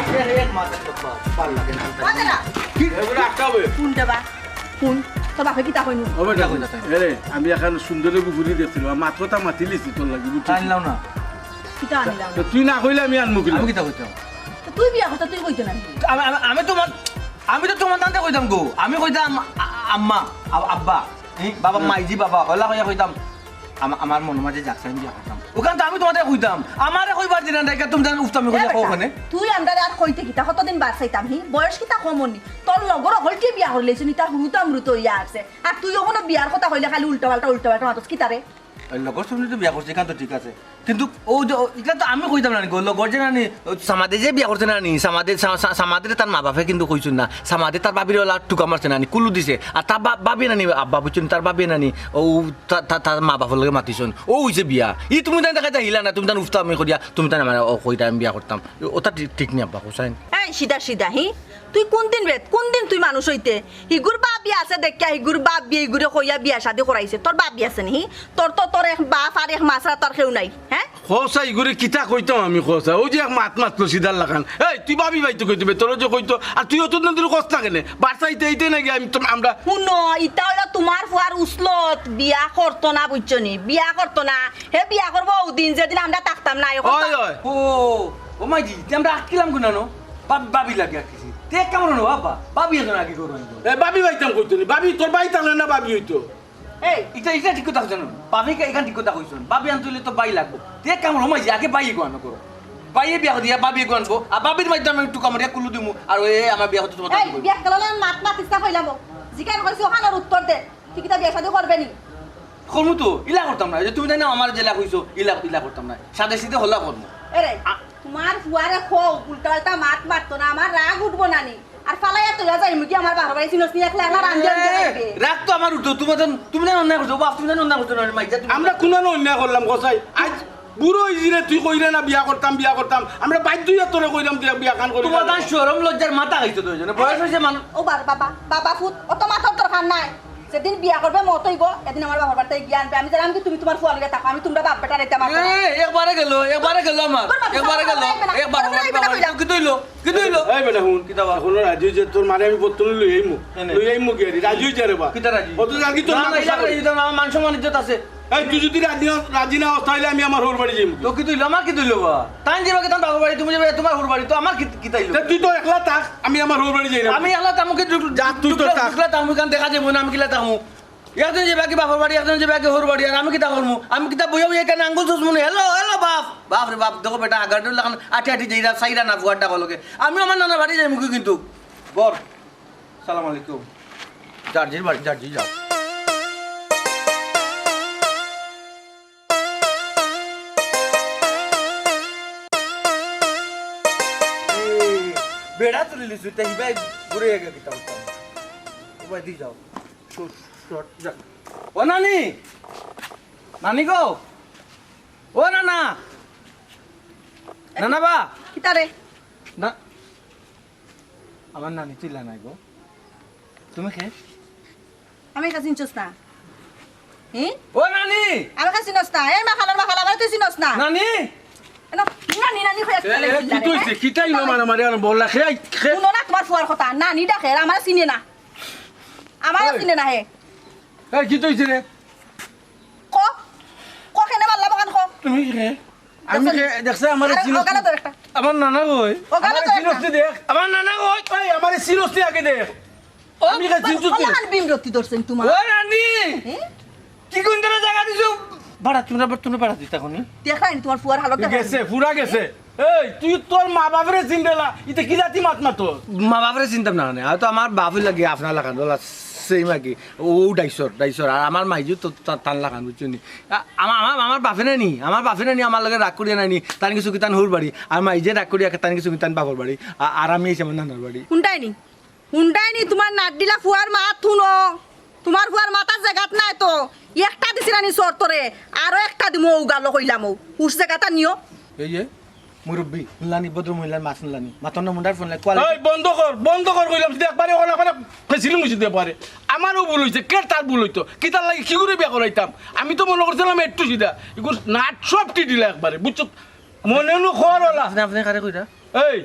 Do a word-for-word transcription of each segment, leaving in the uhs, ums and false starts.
এক, এক মাস একটা পা-, পার লাগে না। বাদে না। কি? এগুলো আটকাবে। কোনটা বা? কোন? তোর বাপে কিতা কইনু? ও বেটা, এরে, আমি এখন সুন্দরে গুফুরি দেখছিলাম, আর মাত কথা মাতিলিছি তোর লাগি, বুঝছিস? আনলাম না। কিতা আনলাম? তো তুই না কইলে আমি আনমু কিলা? আমি কিতা কইতাম? তো তুই বিয়া কথা তুই কইতে না। আমি, আমি, আমি তোমার, আমি তো তোমার দান্তে কইতাম গো। আমি কইতাম আ-, আ-, আম্মা, আ-, আব্বা, এই বাবা, হুম। মাইজি বাবা, ওলা কইয়া কইতাম, আমা-, আমার মনের মাঝে যাকছে আমি বিয়া করতাম। ওখান তো আমি তোমাদের কইতাম, আমারে কইবার দিন না, দেখে তুমি জানো উফতামি এ কইয়া বেটা, কও ওখানে। তুই আমরারে আর কইতে কিতা, কতদিন বার চাইতাম হি? বয়স কিতা কম অনি? তোর লগর হকলটিয়ে বিয়া করিলাইছইন, ইতা হুরুতা মুরুতা অইয়া আছে। আর তুই অখনো বিয়ার কথা কইলে খালি উল্টা পাল্টা, উল্টা পাল্টা মাতস কিতা রে? ওই লগর সামনে তো বিয়া করছে, এখান তো ঠিক আছে। কিন্তু ও যে, ও, এটা তো আমি কইতাম না নি গো, লগর যে নানি, ও সামাদে যে বিয়া করছে না নি, সামাদে, সা-, সা-, সামাদে তার মা বাপে কিন্তু কইছইন না। সামাদে তার বাবির ওলা টুকা মারছে না নি, কুলু দিছে। আর তার বা-, বাবিয়ে নানি, আব্বা বুঝছইন, তার বাবিয়ে নানি, ও তা-, তা-, তার মা বাপর লগে মাতিছইন। ও অইছে বিয়া। ই তুমি তাই দেখা যায় হিলা না, তুমি তান উফতামি করিয়া, তুমি তান আমার ও কইতা আমি বিয়া করতাম। ওটা ঠিক, ঠিক নি আব্বা, হোসাইন। এই সিধা সিধা, হি? তুই কোন দিন রে, কোন দিন তুই মানুষ অইতে? হিগুর বাপ বিয়া আছে দেখিয়া, হিগুর বাপ বিয়া, হিগুরে কইয়া বিয়া শাদি করাইছে। তোর বাপ বিয়া আছে নি, হি? তোর তো, তোর এক বাপ আর এক মা ছাড়া তোর কেউ নাই, হ্যাঁ? কও চাই, ইগুরে কিতা কইতাম আমি, কও চাই? ওই যে এক মাত মাতলো সিধার লাখান। এই, তুই বাবি ভাই তো কইতে বে, তোর যে কইতো, আর তুই অত দিন ধরে কস না কেনে? বাচ্চা ইতে ইতে নাকি আমি তো, আমরা হুনো, ইতা অইলো তোমার ফুয়ার উসলত, বিয়া করতো না, বুঝছো নি? বিয়া করতো না। হে বিয়া করবো ওদিন, যেদিন আমরা থাকতাম না, এখন ওই, তো ওই। ও, ও মাইজি, তে আমরা আটকিলাম কেনে নো? বাবি, বাবি লাগে আটকিছি। তে কেমন হলো বাবা? বাবি এখন আগে করো আনবো। এ, বাবি ভাই তেমন কইতো নি। বাবি, তোর ভাই তাহলে না বাবি হইতো। এই, ইটা, ইটা ঠিক কথা কইছইন। বাবি কা-, ইখান ঠিক কথা কইছইন। বাবি আনতে হইলে তো বাই লাগবো। তে কাম রমাই যে আগে বাই এগো আনো করো। বাইয়ে বিয়া দিয়া বাবি এগো আনবো। আর বাবির মাধ্যমে আমি টুকা মারিয়া কুলু দিমু। আর ওই আমার বিয়া হতে তোমার এই, দাদু কইবো। বিয়া করলে মাত মাত ইচ্ছা কইলাম। জিকার কইছি ওখানোর উত্তর দে। তুই কিতা বিয়া শাদী করবে নি? করমু তো, ইলা করতাম না। এই যে তুমি তাই না আমার জেলা কইছো, ইলা, ইলা করতাম না। সাদে সিধে হলা করমু। এরে, আ- তোমার ফুয়ারে কও, উল্টা পাল্টা মাত মারতো না, আমার রাগ উঠবো না নি। আর ফালাইয়া তো যাই মুগি আমার বাপর বাড়ি চিনস নি, একলা একলা রান্ধি রান্ধি এ, খাইবে। রাগ তো আমার উঠতো, তুমি তো, তুমি না অন্যায় করছো, বাপ তুমি না অন্যায় করছো না, মাইজা তুমি। আমরা কোনো অন্যায় করলাম, কসাই? আজ বুড়ো হইছি রে, তুই কইরে না বিয়া করতাম, বিয়া করতাম। আমরা বাধ্য হইয়া তোরে কইলাম, বিয়া, বিয়া খান করি তোমার না। তার শরম লজ্জার মাথা খাইছো তো, ওই জন্য বয়স হইছে মানুষ। ও বার-, বাবা, বাবা ফুত, অত মাথার দরকার নাই। যেদিন বিয়া করবে মত হইব, এদিন আমার বাপর বাড়িতে গিয়া আনবে। আমি জানাম কি তুমি তোমার ফুয়া লগে থাকো, আমি তোমরা বাপ বেটা রাইতে আমার এ, একবারে গেল, একবারে গেল আমার, তোর বাপে একবারে গেল, বাবা একবার বাবা বাবা বাবা, বাবা। কি তুইলো? কি তুইলো? এই বেটা, হুন। কিতা বা? এখনো রাজি হইছে, তোর মারে আমি বর্তমানে লই আইমু। কেনে? লই আইমু কি আরে? রাজি হইছে রে বা। কিতা রাজি? অত জানকি তোর না, না, মাথা ইলা খারাপ। রাজি হইতাম না, আমার মান সম্মান ইজ্জত আছে। এই, তুই যদি রাজি না, রাজি না হস, তাহলে আমি আমার হউর বাড়ি যাইমু। তো কি তুইলো? আমার কি তুইলো বা? তাই যাবে কি তার বাবার বাড়ি, তুমি যাবে তোমার হউর বাড়ি, তো আমার কি, কি তাইলো? তে তুই তো একলা থাক, আমি আমার হউর বাড়ি যাই না। আমি একলা থাকমু কি যুগ-, যা, তুই তো যুগলা, থাক। যুগলা থাকমু কান দেখা যাইব না, আমি কিলা থাকমু? একজন যে বাকি বাপর বাড়ি, একজন যে বাকি হউর বাড়ি, আর আমি কিতা করমু? আমি কিতা বইয়া বইয়া কেন আঙ্গুল চুষমু নি? হ্যালো, হ্যালো বাপ। বাপ রে বাপ, দেখো বেটা, আগারডুল লাখান আটি আটি যাইরা, চাইরা না ফুয়ার ডাকর লগে। আমিও আমার নানার বাড়ি যাইমু কি কিন্তু। বর, সালাম আলাইকুম। যার যার বাড়ি, যার যার যাও। এই, বেড়া তুলি লিছু, তাই হিবাই ঘুরে গেছে কিতা করতাম। ও ভাই, দি যাও। ও নানি! নানি গো! ও নানা! নানা বা! কিতা রে? না, আমার নানি চিল্লা নাই গো। তুমি কে? আমি কা চিনছস না? হি? ও নানি! আমি কা চিনস না? এই মাখালর মাখাল, আমারে তুই চিনস না? নানি! এ না, নানি, নানি কইয়া এ, এ, চিল্লা কি রে, কইছে? হ্যাঁ? কিতা ইনো মারামারি আর বললা? খে, খে। হুনো না তোমার ফুয়ার কথা। নানি ডাকে, আর আমারে চিনে না। আমারে ওই। চিনে না হে। এই, কি তো হইছে রে? ক, ক কেনে মারলাম ওখান ক? তুমি কে? আমি দেখছো নি? কে? দেখছে আমারে আরে, চিনস ওখানে নি? তোর একটা। আমার নানা কই? ওখানে আমারে তোর চিনস একটা। নি দেখ। আমার নানা কই? এই, আমারে চিনস নি আগে দেখ। ও, আমি কে চিনছস নি? ওখান বিম রত্তি ধরছেন তোমার। ও রানী! হ্যাঁ? কি কোন ধরনের জায়গা দিছো? বাড়া, তোমরা, তোমরা বাড়া দিতা কোনি? দেখাই নি তোমার ফুয়ার হালত দেখাই নি। গেছে, ফুরা গেছে। এই, তুই তোর মা বাপরে চিনবে না, ইতে কি জাতি মাত মাতো? মা বাপরে চিনতাম না, মানে, হয়তো আমার বাপই লাগে আপনার লাখান, বলা, সেই মাগি, ও ডাইসর, ডাইসর, আর আমার মাইজু তো তা-, তান লাখান, বুঝছো নি? আ-, আমা-, আমা-, আমার বাপে নাই নি, আমার বাপে নাই নি, আমার লগে রাগ করিয়া নাই নি, তান কিছু কি তান হউর বাড়ি, আর মাইজে রাগ করিয়া তান কিছু কি তান বাপর বাড়ি, আ-, আর আমি আইছি আমার নানার বাড়ি। কোনটাই নি? হুনডাইনি, তোমার নাড্ডিলা ফুয়ার মাত হুনো। তোমার ফুয়ার মাথার জাগাত নাই তো। একটা দিছি রানি সর তোরে, আরো একটা দিমু, ও গালো কইলাম ও। হুশ জাগাত আনিও। এই যে, মুরব্বি, হুনলানি, ভদ্র মহিলার মাত হুনলানি। মাতন না মুন্ডার ফোন লাই, কোয়ালিটি। এই, বন্ধ কর, বন্ধ কর কইলাম, যদি একবারে ওখানে, ওখানে ফেসিলি মুছি দে পারে। আমারও ভুল হইছে, কে তার ভুল হইতো? কিতার লাগি, কি করে বিয়া করাইতাম? আমি তো মনে করছিলাম একটু সিধা। এগুলো নাট সব টিডিলা একবারে, বুঝছো? মনে নু খর ওলা। আপনি, আপনি কারে কইরা? এই,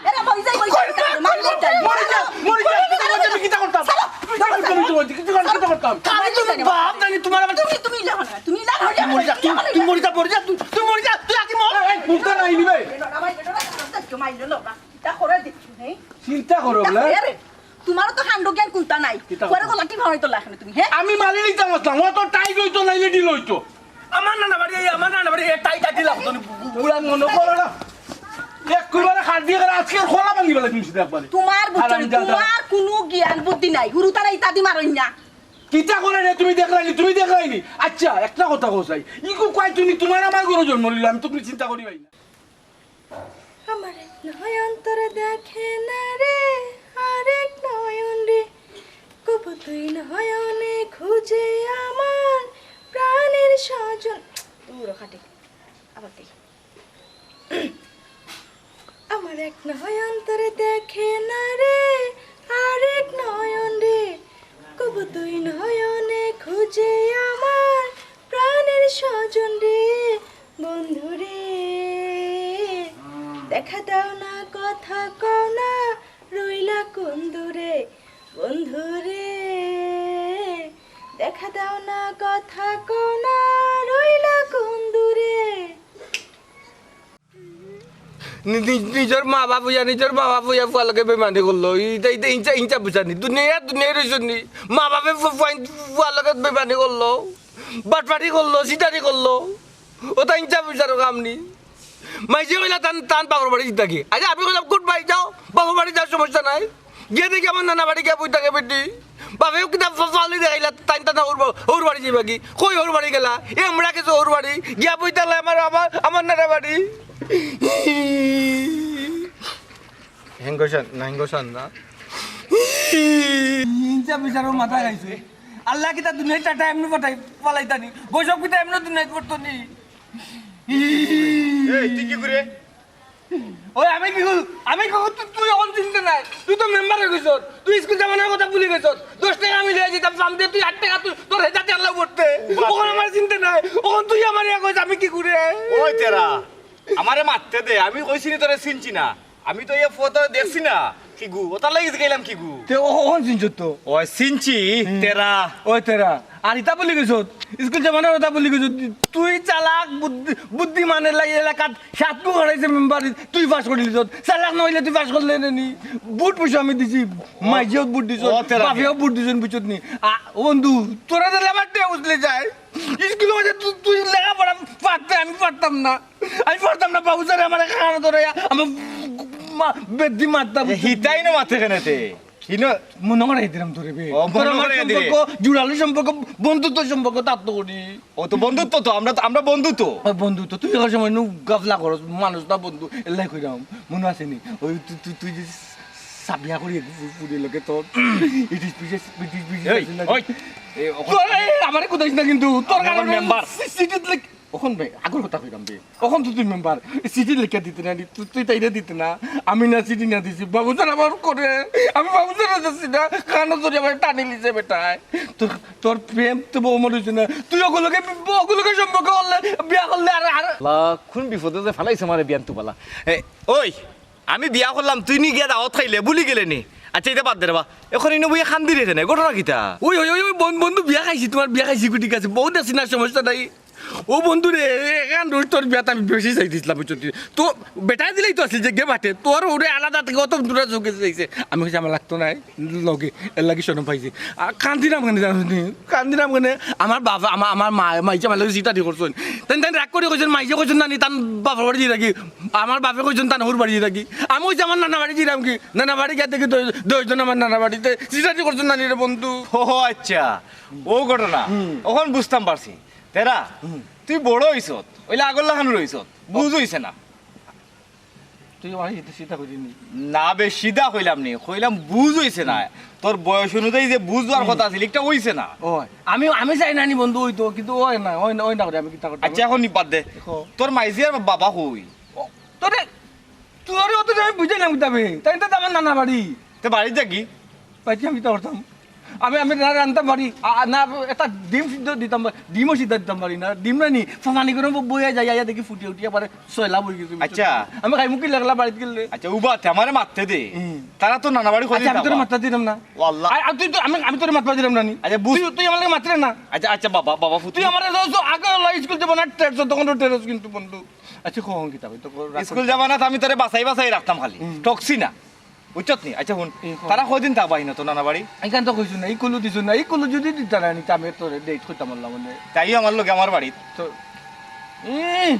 এরা মরি যাই, মরি যাই, মরি যাই, মরি যাই, মরি যাই, কিতা করতাম? ছাড়ো, কিতা করতাম? কিতা করতাম? আমি তো বাপ জানি তোমার আবার তুমি, তুমি ইলা হনা, তুমি ইলা হনা। তুই মরি যা, তুই, তুই মরি যা, মরি যা, তুই, তুই মরি যা, তুই আগে মর। এই, এই, কুন্তা নাই নি ভাই। মাইলো না, মাইলো না, মাইলো না, কিতা করে দেখছো, হ্যাঁ? চিন্তা করো বলে। আরে, তোমারও তো কাণ্ড জ্ঞান কুন্তা নাই। কিতা পরে করো? গলা টিপা হইতো লাগে না তুমি, হ্যাঁ? আমি মারি নিতাম আসলাম, ও তো টাইট হইতো, নাইলে ঢিল হইতো। আমার নানা বাড়ি, এই আমার নানা বাড়ি, এ টাইট আর ঢিল হতো না। বুড়া মনে করো না। একেবারে হাত দিয়ে করে আজকে খোলা ভাঙি বেলা তুমি শুধু একবারে। তোমার বুঝছো নি, হারামজাদা। তোমার কোনো জ্ঞান বুদ্ধি নাই। হুরু তারা ইত্যাদি মারইন না। কিতা করে রে তুমি দেখরায়নি, তুমি দেখরায়নি। আচ্ছা, একটা কথা কও চাই। ইগু কয় তুমি তোমার আমার ঘরে জন্ম নিল, আমি তো কোনো চিন্তা করি পাই না। আমার এক নয়ন তোরে দেখে না রে, আরেক নয়ন রে, কবু দুই নয়নে খুঁজে আমার প্রাণের স্বজন। দূর খাটে, আবার দেখ। আমার এক নয়ন তোরে দেখে না রে, আরেক নয়ন রে, কবু দুই নয়নে খুঁজে আমার প্রাণের স্বজন রে, বন্ধু রে। দেখা দাও না, কথা কও না, রইলা কোন দূরে, বন্ধু রে। দেখা দাও না, কথা কও না, রইলা কোন দূরে। নি-, নি-, নিজর মা বাপ অইয়া, নিজর মা বাপ অইয়া ফুয়ার লগে বেইমানি করলো। ইটা, ইটা ইনসা-, ইনসাফ বিচার নি। দুনিয়া, দুনিয়া রইছইন নি। মা বাপে ফু-, ফুয়াইন, ফুয়ার লগে বেইমানি করলো। বাটপারি করলো, সিটারি করলো। ওটা ইনসাফ বিচারর কাম নি। মাইনষে কইলা তান, তান বাপর বাড়ি যাইতাগি। আচ্ছা, আমি কইলাম, "গুড বাই, যাও, বাপর বাড়ি যাও, সমস্যা নাই।" গিয়া দেখি আমার নানা বাড়ি গিয়া বই থাকে বেটি। বাপেও কিতা ফা-, ফালি দেখাইলা, তাইন তান হউর বা-, হউর বাড়ি যাইবাগি। কই হউর বাড়ি গেলা? এ আমরা গেছে হউর বাড়ি। গিয়া বই থাকলা আমার, আমার, আমার নানা বাড়ি। হেঙ্গসান না, হেঙ্গসান না। ইনসা বিচারর মাথা খাইছে। আল্লাহ কিতা দুনিয়াত টাটা এমনে পাঠাই, পালাইতানি। বৈশাখ পিতা এমনে দুনিয়াত পড়তো নি। এই, তুই কি করে? ওই আমি কি করি? আমি কি করি? তুই, তুই অখন চিনতে নাই। তুই তো মেম্বার অই গেছস। তুই স্কুল জামানার কথা ভুলি গেছস। দশ টেকা আমি লইয়া দিতাম, ফাম দে, তুই আট টেকা, তুই, তোর হেজাতে আল্লাহ পড়তে। অখন আমারে চিনতে নাই। অখন তুই আমারে কইস, আমি কি করি? ওই তেরা, আমারে মাততে দে। আমি কইছি নি তোরে চিনছি না। আমি তো ইয়া ফটো দেখছি না। কিগু, ওটার লাগি গেলাম কিগু। তে অ-, অখন চিনছত তো? ওই চিনছি, হুম। তেরা। ওই তেরা। আর ইতা ভুলি গেছত। স্কুল জামানার কথা ভুলি গেছত। তুই চালাক, বুদ্ধি-, বুদ্ধিমানের লাগি এলাকাত সাতগু করাইছে মেম্বার, তুই পাস করিলিছত। চালাক না অইলে তুই পাস করলে নি। ভোট পয়সা আমি দিছি। মাইজেও ভোট দিছইন, ও তেরা বাফেও ভোট দিছইন, বুঝছত নি? আ, ও বন্ধু, তোরা যে লেবার টেয়া উছলি যায়। স্কুলের মাঝে তুই, তুই লেখাপড়া পারতে, আমি পারতাম না। আমি পারতাম না, বাবু স্যারে আমারে কানো ধরাইয়া, আমার মা-, বেদ্দি মারতাম। এ, হিতাই না মাতে কেনে তে? হিনো মনে করাই দিলাম তোরে বে। ও, মনে তোর আমার করাই দিলে। সম্পর্ক, জুড়ালো সম্পর্ক, বন্ধুত্ব সম্পর্ক, তার তো করি। ও তো বন্ধুত্ব তো, আমরা তো, আমরা বন্ধু তো। ও বন্ধু তো, তুই এক সময় নু গাফলা করস, মানুষ না বন্ধু, এলাই কইরাম, মনে আছে নি? ওই তুই, তুই, তুই যে সাবিয়া করি এক ফু-, ফুড়ি লোকে তোর ইটিস পিটিস, পিটিস পিটিস এই, আছে না? ওই, এ, ওখানে তোর এই আমারে কোথাইস না কিন্তু, তোর আমি এখন কারণে মেম্বার। সি-, সিটিত লেখ-, অখন বে, আগর কথা কইরাম বে। অখন তো তুই মেম্বার। এই চিঠি লেখিয়া দিতে না, তুই, তুই তাইরে দিতে না। আমি না চিঠি না দিছি। বাবু স্যার আমার করে। আমি বাবু স্যার দিছি না। কানো ধরে আমার টানি লিছে বেটায়। তোর, তোর প্রেম তো বউ মরে হইছে না। তুই ওগুলোকে, ওগুলোকে সম্পর্ক করলে, বিয়া করলে আর, আর লা, কোন বিপদে যে ফালাইছে আমারে বিয়ান তুবালা। এ, ওই, আমি বিয়া করলাম, তুই নি গিয়া দাওয়াত খাইলে, ভুলি গেলে নি? আচ্ছা, ইটা বাদ দে রে বা। অখন ইনো বইয়া কান্দি রে কেনে, ঘটনা কিতা? ওই, ওই, ওই, ওই, বন-, বন্ধু, বিয়া খাইছি, তোমার বিয়া খাইছি, ঠিক আছে, বউ দেখছি না, সমস্যা নাই। ও বন্ধু রে, এখান রোজ তোর বিয়াত আমি বেশি চাই দিছিলাম, বুঝছো তুই? তো বেটায় দিলেই তো আছিল যে গে বাটে, তোর ওরে আলাদা থেকে অত দূরে চোখে চাইছে। আমি কইছি, "আমার লাগতো নাই, লগে, এর লাগি শরম পাইছি।" আর কান্দিরাম কেনে জানো নি? কান্দিরাম কেনে? আমার বাবা, আমার, আমার মা, মাইজে আমার লগে চিটারি করছইন। তেন তেন রাগ করি কইছইন, মাইজে কইছইন, "নানি, তান বাপর বাড়ি যাইরাগি।" আমার বাপে কইছইন, "তান হুর বাড়ি যাইরাগি।" আমি কইছি, "আমার নানা বাড়ি যাইরামগি।" নানা বাড়ি গিয়া দেখি দশ, দশ জন আমার নানা বাড়িতে চিটারি করছইন নানি রে বন্ধু। ও আচ্ছা, ও ঘটনা। হুম। অখন বুঝতাম পারছি। তেরা, হুম। তুই বড় অইছত, অইলে আগর লাখান রইছত, বুঝ অইছে না। তুই আমার ইতা চিন্তা করিস নি? না বে, সিধা কইলাম নি, কইলাম বুঝ অইছে না। তোর বয়স অনুযায়ী যে বুঝ অওয়ার কথা আছিল, ইটা অইছে না। ও, আমি, আমি চাই না নি বন্ধু অইতো, কিন্তু অয় না, অয় না, অয় না করে আমি কিতা করতাম? আচ্ছা, অখন নি বাদ দে। কও। তোর মাইজি আর বাবা কই? ও, তোরে, তোরে অত আমি বুঝাইলাম কিতা বে? তাইন তো আমার নানা বাড়ি। তে বাড়িত যাগি? বাড়িত আমি কিতা করতাম? আমি, আমি রা-, রানতাম পারি। আ, না, একটা ডিম সিদ্ধ দিতাম পারি, ডিমও সিদ্ধ দিতাম পারি না। ডিম না নি, ফানি করে ব-, বইয়া যাই, আইয়া দেখি ফুটিয়া উঠিয়া পারে, সয়লা বই গেছে, বুঝছো? আচ্ছা। আমি খাইমু কিলা বাড়িত গেলে? আচ্ছা, উবাতে আমারে মাততে দে। হুম। তারা তো নানা বাড়ি আচ্ছা, আমি তোরে মাততে দিলাম না। ও আল্লাহ। আ, আ, তুই তো, আমি, আমি তোরে মাতবা দিলাম না নি। আচ্ছা, বুঝ- তুই, তুই আমার লগে মাতরে না। আচ্ছা, আচ্ছা, বাবা, বাবা, ফুটি। তুই আমার লগে তো আগে অলা স্কুল যাবো না, টের যতক্ষণ তো টের কিন্তু বন্ধু। আচ্ছা, কখন কিতা অইতো? স্কুল যাবা না, তো আমি তোরে বাঁচাই বাঁচাই রাখতাম খালি। হুম। ঠকছি না। বুঝছত নি? আচ্ছা, হুন, এই ক- তারা কয়দিন থাকবা হিনো তো নানা বাড়ি? ইখান তো কইছইন না, ই কুলু দিছইন না, ই কুলু যদি দিতা না, নিতে আমি তোরে ডেট করতাম পারলাম মানে। তাইও আমার লগে আমার বাড়িত। তো, ই,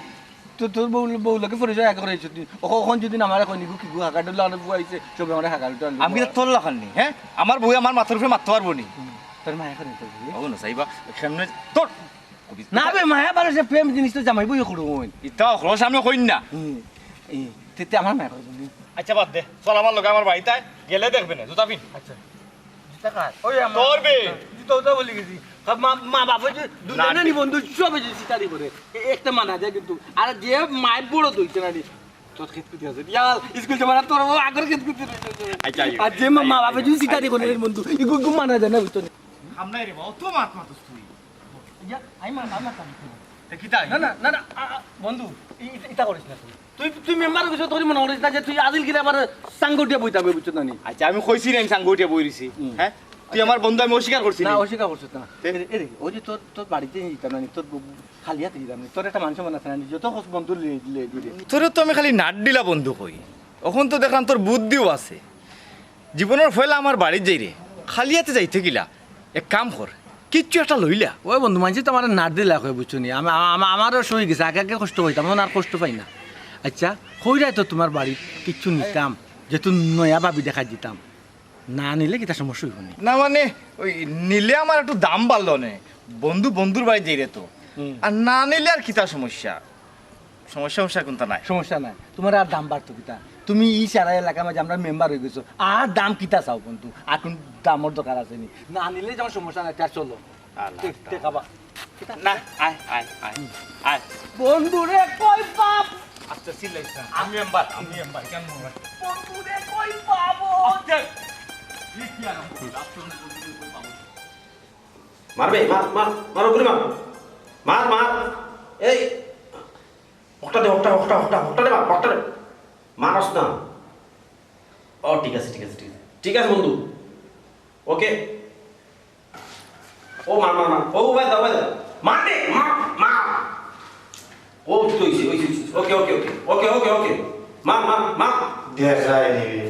তো তোর বউ, বউ লগে পরিচয় আগে করাইছ তুই। অখ-, অখন যদি না আমারে কই নিগু কিগু হাগাডুলা আনে বুয়াইছে, সবে আমারে হাগাডুলা আনে আমি কিতা তোর লাখান নি, হ্যাঁ? আমার বউ আমার মাথার উপরে মাততে পারবো নি? হুম, তোর মায়া করে তোর বউ? ও না, চাইবা, সামনে তোর না বে, মায়া ভালোবাসা প্রেম জিনিস তো জামাই বউ করুন। ইতা অখরো সামনে কইন না। হুম, ই, তে, তে আমার মায়া করে তুমি। আচ্ছা, বাদ দে। চল আমার লগে আমার বাড়িত আয়, গেলে দেখবে না, জুতা পিন। আচ্ছা। জুতা কার? ওই আমার তোর বে। জুতা উতা বলি গেছি। মা, মা বাপে যে দুনিয়া না। না নি বন্ধু, সবে যে চিটারি করে। এ-, একটা মানা যায় কিন্তু। আর যে মায়ের বড় দইছে না নি, তোর খেত কুটি আছে। ইয়াল, স্কুল যাবার আর তোর ও আগর খেত কুটি রইছে। আচ্ছা, আচ্ছা। আর যে মা, মা বাপে যদি চিটারি করে বন্ধু, ইগু, ইগু মানা যায় না, বুঝছো নি? হামলাই রে বা, অত মাত মাতস তুই। ইয়া, আমি মার, আমি মারতাম না। তে কিতা? না, না, না, না, আ, আ, বন্ধু, ই-, ইতা, ইতা করিস না তুই। তুই, তুই মেম্বার অফিসে তোর মনে করিস না যে তুই আজিল গিলা আবার সাঙ্গটিয়া বইতে হবে, বুঝছো না নি? আচ্ছা, আমি কইছি না আমি সাঙ্গটিয়া বই রইছি। হুম। হ্যাঁ? তুই আমার বন্ধু, আমি অস্বীকার করছি না, নি? অস্বীকার করছিস না। তে? এ রে, এ রে, ওই যে তোর, তোর বাড়িত নিতাম না নি, তোর ব-, খালি হাতে দিতাম না নি। তোর একটা মান সম্মান আছে না নি, যত হোক বন্ধু লে-, লে-, লে। তোরে তো আমি খালি নাট দিলা বন্ধু কই। অখন তো দেখলাম তোর বুদ্ধিও আছে। জীবনর পয়লা আমার বাড়িত যাইরে, খালি হাতে যাইতে কিলা? এক কাম কর, কিচ্ছু একটা লইলা। ওই বন্ধু, মানষে তো আমারে নাট দিলা কয়, বুঝছো নি? আমা-, আমা-, আমারও সই গেছে, আগে আগে কষ্ট পাইতাম, অখন আর কষ্ট পাই না। আচ্ছা, কইরায় তো তোমার বাড়িত কিচ্ছু নিতাম, যেহেতু নয়া ভাবি দেখা দিতাম, না নিলে কিতা সমস্যা অইবো নি? না মানে, ওই নিলে আমার একটু দাম বাড়লো নে, বন্ধু বন্ধুর বাড়িত যাইরে তো। হুম। আর না নিলে আর কিতা সমস্যা? সমস্যা, সমস্যা কোনটা নাই। সমস্যা নাই, তোমার আর দাম বাড়তো কিতা? তুমি ই সারা এলাকার মাঝে আমরার মেম্বার অই গেছো, আর দাম কিতা চাও বন্ধু? আর কুন দামর দরকার আছে নি? না নিলে যেমন সমস্যা নাই, তার চলো। আল্লাহ। তে-, তে খাবা। না, আয়, আয়, আয়, আয়। বন্ধুরে কই পাব? আচ্ছা, চিল্লাইস না। আমি মেম্বার, আমি মেম্বার, কেন মনে হয়? বন্ধুরে কই পাব? আচ্ছা। এই কি আর বন্ধু, আচ্ছা, বন্ধুরে কই পাব? মারবে, মার, মার, মার, ওগুলি মার। মার, মার। এই, হকটা দে, হকটা, হকটা, হকটা, হকটা দে, মার, হকটা দে। মারস না। ও, ঠিক আছে, ঠিক আছে, ঠিক আছে। ঠিক আছে, বন্ধু। ওকে। ও, মার, মার, মার। ও, ওবায় দা, ওবায় দা। মার দে, মার, মার। ও, তুই অইছে, অইছে, অইছে। ওকে, ওকে, ওকে। ওকে, ওকে, ওকে। মার, মার, মার। দেখায় নিবে।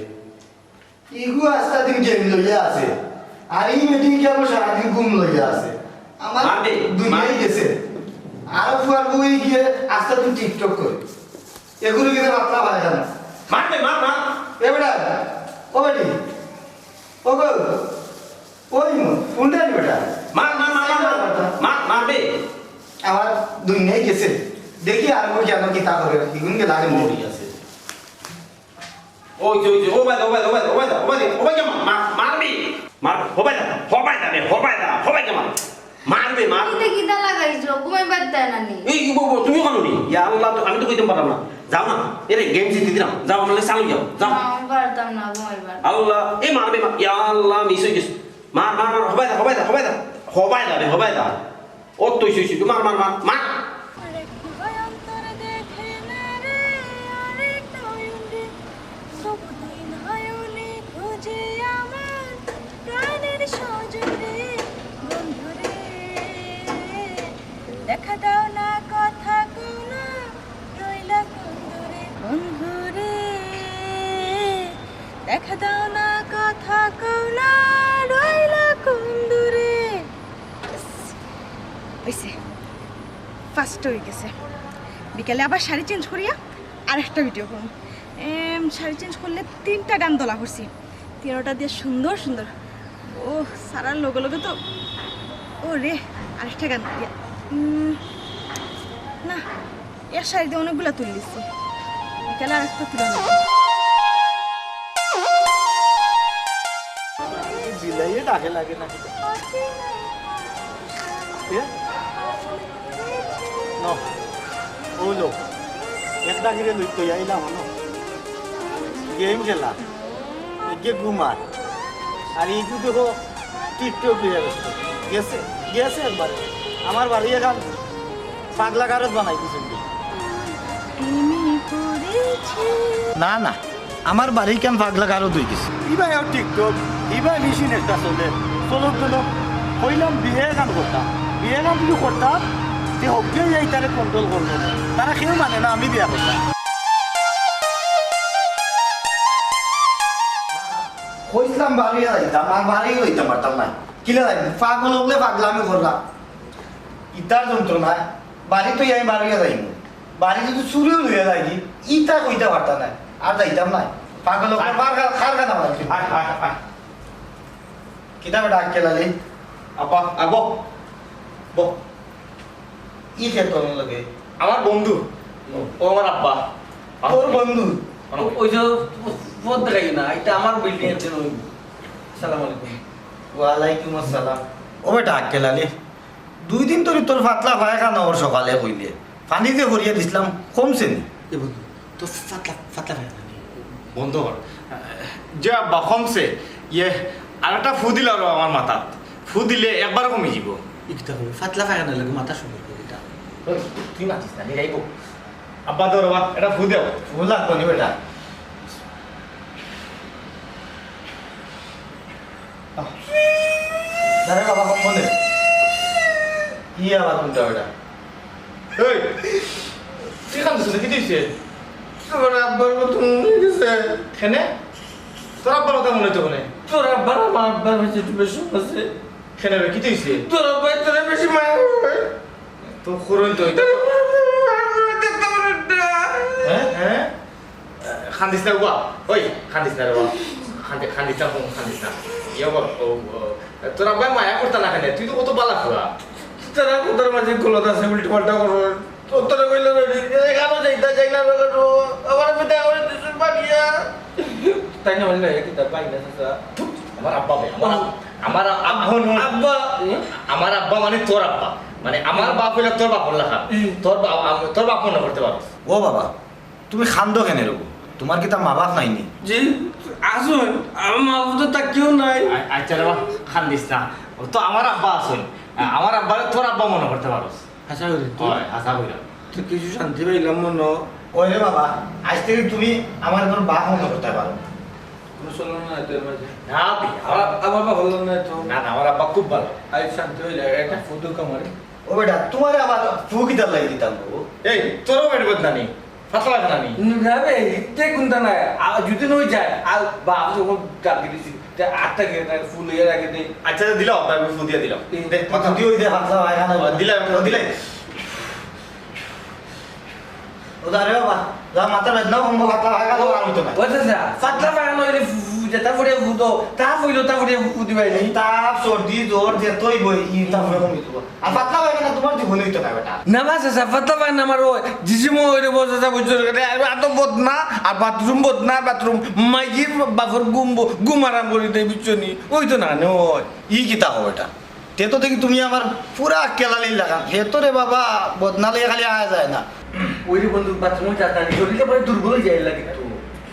ইগু আস্তা দিন গেম লইয়া আছে। আর ই মিটিং কেন সারাদিন ঘুম লইয়া আছে? আমার মার দে, দুনিয়াই মার। গেছে। আর ফুয়ার বউ গিয়ে আস্তা দিন TikTok করে। এগুলো গেলে বাতলা হয় না। মার দে, মার, মার। এ বেটা, ও বেটি, ও গো, ওই মো, কোনটা রে বেটা? মার, মার, মার, মার, মার। মার, মার দে। আমার দুনিয়াই গেছে। দেখি আর ও কেন কিতা করে, ইগুন গেলে আগে মরি আছে। ওই যে, ওই যে, ওবায় দা, ওবায় দা, ওবায় দা, ওবায় দা, ওবায় দা, ওবায় দা, মার, মার, মারবি? মার, ওবায় দা, ওবায় দা রে, ওবায় দা, ওবায় দা, মার। মারবে, মার। ইটা কিতা লাগাইছো? ঘুমাইবার দেয় না নি? এই, বউ, বউ, তুমি কেন নি? ইয়া আল্লাহ, তো, আমি তো কইতাম পারলাম না। যাও না, এরে গেম জিতে দিলাম। যাও, নাহলে চালু যাও, যাও। না, আমি পারতাম না ঘুমাইবার। আল্লাহ, এ মারবে, মার। ইয়া আল্লাহ, মিস অই গেছে। মার, মার, মার, ওবায় দা, ওবায় দা, ওবায় দা। ওবায় দা রে, ওবায় দা। ও তুই, তুই, তুই, মার, মার, মার, মার। আরেক ভয়ন্তর দেখে না রে, আরেক নয়ন রে, তবু তুই নয়নে খুঁজে আমার প্রাণের সজন রে, বন্ধু রে। দেখা দাও না, কথা কও না, রইলা কোন দূরে, বন্ধু রে। দেখা দাও না, কথা কও না, রইলা কোন দূরে। Yes, অইছে। First অই গেছে। বিকালে আবার শাড়ি change করিয়া আরেকটা video করমু। এম, শাড়ি change করলে তিনটা গান দলা করছি, তিনোটা দিয়া সুন্দর সুন্দর। ও, সারার লগে লগে তো, ও রে, আরেকটা গান দিয়া। উম, না, এক শাড়ি দিয়া অনেকগুলা তুলি দিছি। বিকালে আরেকটা তুলি নিব। জিলাইয়ে ডাকে লাগে না। এ? ন। ও লো। এক ডাকিরে লইতো আইলাম, ন। গেম খেলা। এগে ঘুমার। আর ইগু দেখো TikTok লইয়া ব্যস্ত। গেছে, গেছে একবারে। আমার বাড়ি এখান পাগলা গারদ বানাই দিছে। না, না, আমার বাড়ি কেন পাগলা গারদ অই গেছে। ইবায়ও TikTok, ইবায় মেশিন একটা চলে, চলক চলক। কইলাম বিয়া এখান করতাম, বিয়া এখান যদি করতাম, তে হকলে যাই তারে control করবো। তারা কেউ মানে না, আমি বিয়া করতাম। কইছিলাম বাড়ি যাইতাম, আর বাড়ি যাইতাম পারতাম না। কিলা যাইতাম? পাগল হকলে পাগলামি করলা। ইতার যন্ত্রণায় বাড়ি তো আমি বাড়ি যাইমু। বাড়ি যদি চুরিও লইয়া যায়গি, ইতা কইতা পারতা না। আর যাইতাম না। পাগল হকলে কার, কার, কার কানা বাড়ি? আয়, আয়, আয়। কিতা বেটা আক্কেল আলী? আব্বা, আয় বও। বও। ই কে তোর লগে? আমার বন্ধু। ও আমার আব্বা। তোর বন্ধু? ও, ওই যে পথ দেখাই না, এটা আমার building এর জন্য। আসসালামু আলাইকুম। ওয়ালাইকুম আসসালাম। ও বেটা আক্কেল আলী, দুই দিন ধরি তোর পাতলা পায়খানা অর সকালে কইলে, পানি যে ভরিয়া দিছলাম, কমছে নি? এ বন্ধু, তোর পাতলা, পাতলা পায়খানা নি? বন্ধ কর। যে আব্বা, কমছে। ইয়ে, আর একটা ফু দিলে আরো আমার মাথাত। ফু দিলে একবার কমি যাব। ই কিতা কইবে? পাতলা পায়খানার লগে মাথার সম্পর্ক কিতা? ওই, তুই মাতিস না, আমি যাইব। আব্বা, ধরো বা, এটা ফু দেও। ফু লাগবো নি বেটা। আহ। আরে বাবা, কম বলে। কি আবার কোনটা বেটা? এই, তুই কান্দছিস না, কি হইছে? তোর আব্বার মতো মনে হইছে। কেনে? তোর আব্বার কথা মনে হইতো কেনে? তোর আব্বার আমার আব্বার ভিতরে একটু বেশি আছে। কেনে রে, কি হইছে? তোর আব্বাই তোরে বেশি মায়া করে। তো করুন তো এটা। তোর আব্বার মতো মনে হইতো না। হ্যাঁ? হ্যাঁ? কান্দিস না বাবা। ওই, কান্দিস না রে বাবা। কান্দি-, কান্দিস না, হুম, কান্দিস না। ইয়ে বাবা, ও, ও, তোর আব্বাই মায়া করতা না কেনে? তুই তো কত বালা ফুয়া। তোরা কোথার মাঝে গলত আছে, উল্টো পাল্টা করো। তোরে কইলে না রে, এখানো যাইতা যাই না রে, আমার আমি দেখা করে দিছুন বানিয়া। তাই না হইলে কি তার ভাই না চাচা? আমার আব্বা ভাই, আমার আব-, আমার আব-, আব্বা, হুম? আমার আব্বা মানে তোর আব্বা, মানে আমার বাপ হইলে তোর বাপর লেখা। হুম। তোর বাপ, আম-, তোর বাপ মনে করতে পারো। ও বাবা, তুমি কান্দো কেনে রে? তুমার কিতা মা বাপ নাইনি? জি, আছইন। আমার মা বাপ তো তার কেউ নাই। আ-, আচ্ছা রে বাবা, কান্দিস না। ও তো আমার আব্বা আছইন। আ-, আমার আব্বারে তোর আব্বা মনে করতে পারোস। হাছা করি তুই? অয়, হাছা কইরাম। তো কিছু শান্তি পাইলাম মনো। ওই রে বাবা, আইজ থাকি তুমি আমার কুনু বাপ মনে করতে পারো। কুনু চলন নাই তো এর মাঝে? না বে, আমার আমার, আমার বাপ হলো না তো। না, না, আমার আব্বা খুব ভালা। আইজ শান্তি পাইলাম, একটা ফটো কামারে। ও বেটা, তুমারে আবার ফু কিতার লাগি দিতাম গো? এই, তোরও পেট বদনামি, ফাতলা পায়খানা নি? না বে, ইতে কুনতা নাই। আ, যদি নই যায়, আর বাপ যখন ডাকি দিছি, তে আটটা গিয়ে তাকে ফু লইয়া রাখে দে। আচ্ছা, দিলাম, আমি ফু দিয়া দিলাম। এই দে, কথা। ফু দিয়া ওই দে, ফাতলা পায়খানা। দিলাম, দিলাম। ও দা রে বাবা, যা মাথার বেদনা কমবো, ফাতলা পায়খানা আর হইতো না। ওই চাচা, ফাতলা পায়খানা হইলে ফু, ফু, যেটা ফুড়ে ফু তো, তা ফুইলো, তা ফুড়ে ফু দিবাই নি। তাপ, সর্দি, জ্বর, যেতই বই, ই তা ফুড়ে কমিতো। আর ফাতলা পায়খানা তুমার জীবনে হইতো না বেটা। না বা চাচা, ফাতলা পায়খানা আমার ওই, জিসিমো ওই রে বউ চাচা, বুঝছো রে? আর এত বদনা, আর বাথরুম বদনা, বাথরুম, মাইজির বাফর ঘুম ব-, ঘুম আরাম করি দেয়, বুঝছো নি? ওই তো না, নে ওই। ই কিতা হবে এটা? তে তো দেখি তুমি আমার পুরা কেলালির লাখান। হে তো রে বাবা, বদনা লইয়া খালি আয়া যায় না। ওই রে বন্ধু, বাথরুমে যাস না, শরীরটা পুরো দুর্বল হয়ে যায় লাগে তো।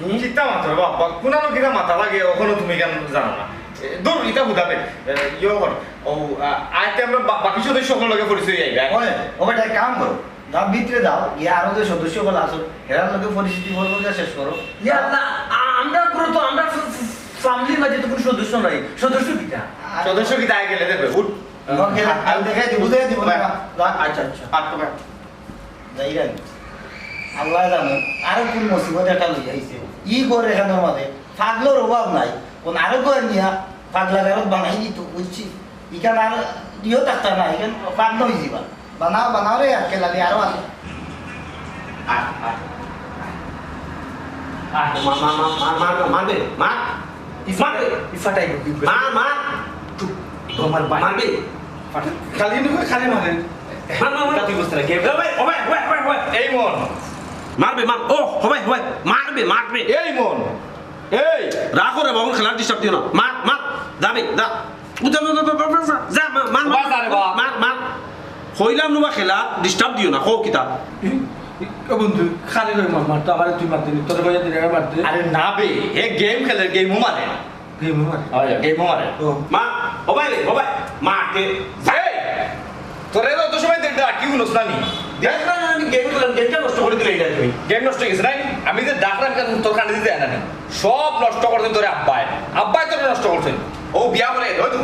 হুম? কিতা মাতো রে বাবা, কোনানো কিতা মাতা লাগে, অখনো তুমি কেন জানো না? এ, দূর, ইটা হুদাবে। এ, ইয়ো কর। ও, আ, আইতে আমরা বা-, বাকি সদস্য সকল লগে পরিচয় হইয়া আইবা। ওই, ও বেটা, এক কাম করো। যাও ভিতরে যাও, গিয়া আরো যে সদস্য সকল আছো, হেরার লগে পরিচিতি পর্ব শেষ করো। ইয়া আল্লাহ, আ-, আমরা পুরো তো, আমরা ফ-, ফ-, ফ্যামিলির মাঝে তো কোনো সদস্য নাই। সদস্য কিতা? সদস্য কিতা আগে গেলে দেখবে, উঠ। ওকে, আমি দেখাই দিব, বুঝাই দিব না। যা। আচ্ছা, আচ্ছা। আর তো ভাই। যাই জানি। আল্লাহ জানো, আরো কোন মুসিবত একটা লই আইছে। ই ঘর এখানোর মাঝে পাগলর অভাব নাই। কোন আরো ঘর নিয়া পাগলা ঘরত বানাই দিত, বুঝছি? ইখান আর ইও থাকতা না, ইখান পাগল হয়ে যাবা। বানাও, বানাও রে, আর কেলালি আরো আছে। আয়, আয়, আয়। আয়, মা, মা, মা, মা, মার, মার, মার বে, মার। ইফা-, মার বে। ইফাটাই ঢুকি। মার, মার। চুপ, তোমার ভাই। মার বে। ফাটা-, খালি নি করে খালি মারে। মার, মার, মার। তা তুই বুঝতে না, কে? ও ভাই, ও ভাই, ও ভাই, ও ভাই, ও ভাই। এই মন। মার বে, মার। ও, ও ভাই, ও ভাই। মার বে, মার বে। এই মন। এই। রাখো রে বাবুর খেলার disturb দিও না। মার, মার। যা বে, যা। উঠা, যা, যা, যা, যা, যা, মার, মার, মার, বাস আরে বাপ। মার, মার। কইলাম নু বা খেলা, disturb দিও না, কও কিতা? ই, ই, ও বন্ধু, খালি রই মার, মার তো, আমারে তুই মারতে নি, তোর ভাই দিলে আমারে মারতে। আরে না বে, এ game খেলে, game ও মারে। Game ও মারে? হয়, game ও মারে। ও। মা, ও ভাই রে, ও ভাই, মা কে, এই, তোরে তো অত সময় দেখ, ডাকি হুনস না নি? দেখ না, না, আমি game খেলাম, game টা নষ্ট করে দিলে এটা তুমি। Game নষ্ট হয়ে গেছে নাই? আমি যে ডাকলাম, কেন তোর কানে দিতে না নি? সব নষ্ট করছেন তোরে আব্বায়। আব্বায় তোরে নষ্ট করছেন। ও বিয়া করে, ওই তো,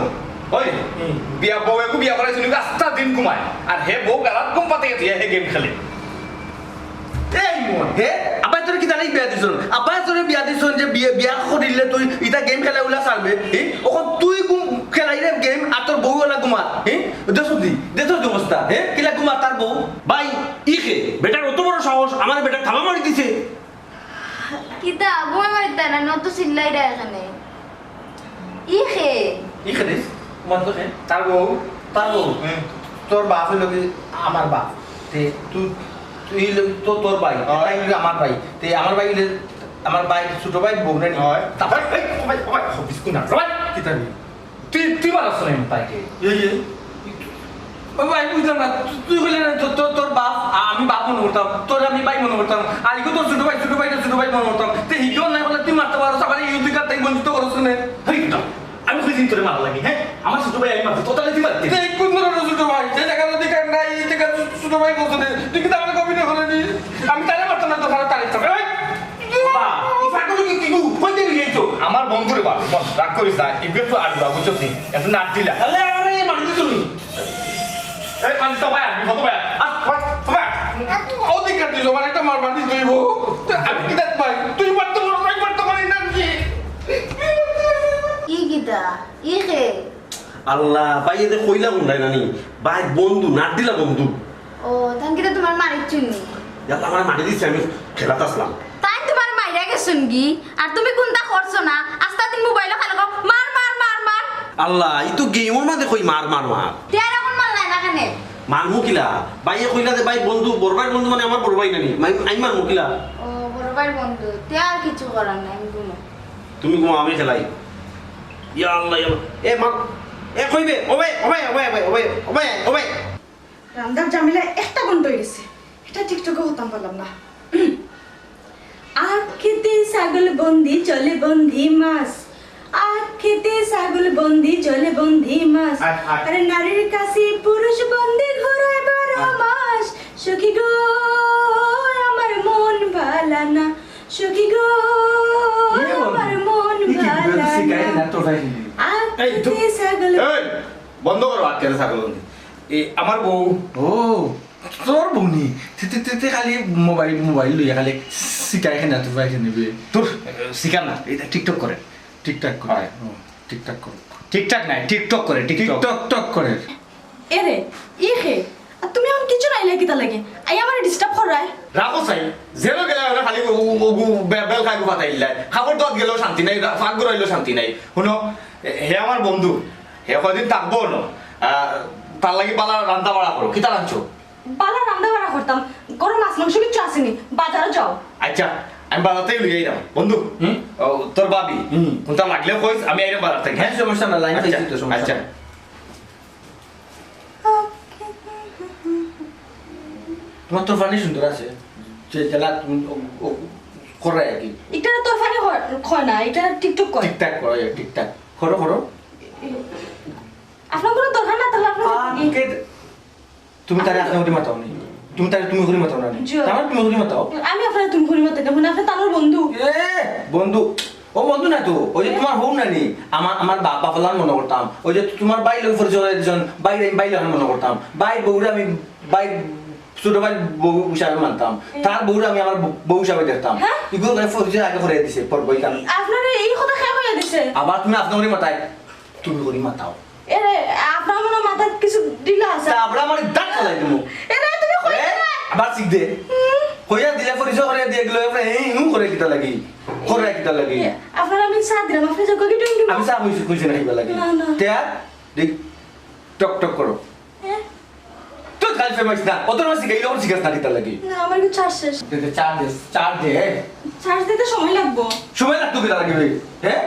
ওই, হুম। বিয়া বউ একটু বিয়া করাইছিল, আস্তা দিন ঘুমায়। আর হে বউ গালাত ঘুম পাতে গেছে, হে game খেলে। এই মন, হে? আব্বায় তোরে কিতা লাগি বিয়া দিছন? আব্বায় তোরে বিয়া দিছন যে বিয়া, বিয়া করিলে তুই ইতা game খেলা উলা ছাড়বে, হে? অখন তুই ঘুম খেলাই রে game, আর তোর বউ ওলা ঘুমার, হে? দেখছ দি, দেখছ দি অবস্থা, হে? কিলা ঘুমার তার বউ? ভাই, ই কে? বেটার অত বড় সাহস, আমার বেটা থাবা মারি দিছে। কিতা? ঘুমাই মারিতা না, নত চিল্লাইরা এখানে। ই কে? ই কে রে? তোমার তো কে? তার বউ। তার বউ? হুম। তোর বাপ হইল কি আমার বাপ? তে তুই, তুই হইল তো তোর ভাই, হয়। তাই হইল আমার ভাই। তে আমার ভাই হইলে আমার ভাই, ছোট ভাই, বউ নাই নি? হয়। তা ভাই, এই, ও ভাই, ও ভাই, হবিস কোন না? ভাই, কিতা রে? তুই, তুই মারাস না এমন তাইকে। এই, এই। ও ভাই, বুঝলাম না। তুই, তুই কইলে না, তোর, তোর, তোর বাপ, আ-, আমি বাপ মনে করতাম, তোর আমি ভাই মনে করতাম। আর ইগো তোর ছোট ভাই, ছোট ভাই, তোর ছোট ভাই মনে করতাম। তে হিগো নাই বলে তুই মারতে পারস, আবার এই অধিকার তাই বঞ্চিত করস না। হেই, না। আমি কইছি তোরে মারা লাগি, হ্যাঁ? আমার ছোট ভাই আমি মারতে, তো তাহলে তুই মারতে। তে কোন ধরনের ছোট ভাই? যে জায়গার অধিকার নাই, এই জায়গার ছো-, ছোট ভাই বলছে না। তুই কি তাহলে কবি না করে নি? আমি তারে মারতাম না, তো তারা তারে মারতাম। এই! বাবা, ই ফাটল কি, কি গু? কই দিয়ে গেছো? আমার বন্ধুরে বাপ, বল, রাগ করিস না, ইবে তো আর বাবু চোখ নেই, একটু নাক দিলা। তাহলে আমারে এই মাটি দিয়ে তুমি। এই পানি তো ভাই, আমি কত ভাই? আহ, ভাই, ভাই। অধিকার দিছো, আমার একটা মার মাটি তুইব। আমি কি দেখ ভাই? তুই মারতে পারো, আমি মারতে পারি না কি? ই কিতা? ই কে? আল্লাহ, ভাই, এতে কইলা কোনটাই নানি? ভাই, বন্ধু, নাক দিলা বন্ধু। ও, তান কিতা তোমার মারির চুন্নি? ইয়াল্লা, আমার মারি দিছে, আমি খেলাত আসলাম। তাই তোমার মাইরা গেছুন কি? আর তুমি কোনটা করছো না? আস্তা দিন মোবাইলো খালি কও, "মার, মার, মার, মার।" আল্লাহ, ই তো গেমর মাঝে কই মার, মার, মার। তে আর এখন মারলাই না কেনে? মারমু কিলা? ভাইয়ে কইলা যে ভাই বন্ধু, বড় ভাইর বন্ধু মানে আমার বড় ভাই নানি। মাই-, আমি মারমু কিলা? ও, বড় ভাইর বন্ধু। তে আর কিছু করার নাই, আমি ঘুমো। তুমি ঘুমাও, আমি খেলাই। ইয়া আল্লাহ, ইয়া আল্লাহ। এ মা, এ কইবে, ও ভাই, ও ভাই, ও ভাই। রান্দার ঝামেলা একটা ঘন্টা অই গেছে, এটা TikTok-এ করতাম পারলাম না। আখ খেতে ছাগল বন্দি, জলে বন্দি মাছ। আখ খেতে ছাগল বন্দি, জলে বন্দি মাছ। আয়, আয়। আরে নারীর কাছে পুরুষ বন্দি, ঘুরায় বারো আয়। মাস। সখী গো, আমার মন ভালা না। সখী গো, এ বন্ধু, আমার মন ই কি ভালা শিখাই না। না তোর ভাই? আখ এই, খেতে ধুর। ছাগল এই, বন্ধ করো আখ খেতে ছাগল বন্দি। এ, আমার বউ। ও, তোর বউ নি? তে, তে, তে, তে খালি মোবাইল, মোবাইল লইয়া খালি শিখাই না তোর ভাই নিবে। তোর শিখার না, এটা TikTok করে। TikTok করে। হয়। ও, TikTok করে। TikTok নাই, TikTok করে, TikTok। TikTok টক করে। এরে, ই খে, আর তুমি অখন কিছু নাইলে কিতা লাগে? আই আমারে disturb কররায়? রাখো চাই, জেলো গেলে ওরা খালি উ, উ, উ, বে-, বেল খাই গুফা তাইলাই। খাবার দত গেলেও শান্তি নাই, রা-, ফাঁক ঘুরাইলেও শান্তি নাই। হুনো, এ, হে আমার বন্ধু, হে কয়দিন থাকবো না। আহ, তার লাগি বালা রান্না বাড়া করো। কিতা রাঁধছো? বালা রান্না বাড়া করতাম, ঘরো মাছ মাংস কিচ্ছু আছে নি, বাজারো যাও। আচ্ছা, আমি বাজার থাকি লই আইরাম। বন্ধু, হুম? ও, তোর ভাবি, হুম। কুনতা লাগলে কইস, আমি আইরাম বাজার থাকি। হ্যাঁ, সমস্যা না, লাইন আচ্ছা, পাইছি তো, সমস্যা আচ্ছা। না। তোমার তরফানি সুন্দর আছে, যে জেলা তুমি ও, ও, কররায় আর কি। এটা তরফানি হয়, হয় না, এটা TikTok করে। TikTok করে, TikTok। করো, করো। আপনার কোনো দরকার না, তাহলে আপনার আহ, কে-, তুমি তারে আপনি করি মাতাও নি? তুমি তারে তুমি করি মাতাও না নি? জি। তার মানে তুমি করি মাতাও? আমি আপনারে তুমি করি মাতাই না, মানে আপনি তার বন্ধু। এ, বন্ধু। ও বন্ধু না তো, ওই যে তোমার হউ নানি, আমার, আমার বাপ, বাপ লাখান মনে করতাম। ওই যে তোমার ভাই লগে পরিচয় হয়ে দিয়েছেন, ভাই, ভাই লাখান মনে করতাম। ভাই বউরে আমি, ভাই, ছোট ভাই বউ হিসাবে মানতাম। হুম। তার বউরে আমি আমার বউ, বউ হিসাবে দেখতাম। হ্যাঁ? এগুলো করে পরিচয় আগে করে দিছে, পর বই কারণ। আপনারে এই কথা কে কইয়া দিছে? আবার তুমি আপনি করি মাতাই, তুমি করি মাতাও। এরে, আপনার মনে হয় মাথার কিছু ঢিলা আছে। তা আমরা আমার দাঁত ফালাই দিমু। এরে, তুমি কই এ, দিলে? আবার শিখ দে। হুম। কইয়া দিলে পরিচয় করে দিয়ে গেলো, এরপরে এই নু করে কিতা লাগি? করে কিতা লাগি? এ, আপনার আমি চা দিলাম, আপনি চা কই টুং টুং? আমি চা কইছি, কইছি না কিবা লাগি? না, না। তে আর দেখ, টক টক করো। হ্যাঁ? তুই খালি ফেমাইস না, অত না শিখাইলে ওর শিখাস না কিতা লাগি? না, আমার একটু চার্জ শেষ। দে, দে, চার্জ দে, চার্জ দে। চার্জ দিতে সময় লাগবো। সময় লাগতো কিতা লাগি রে? হ্যাঁ?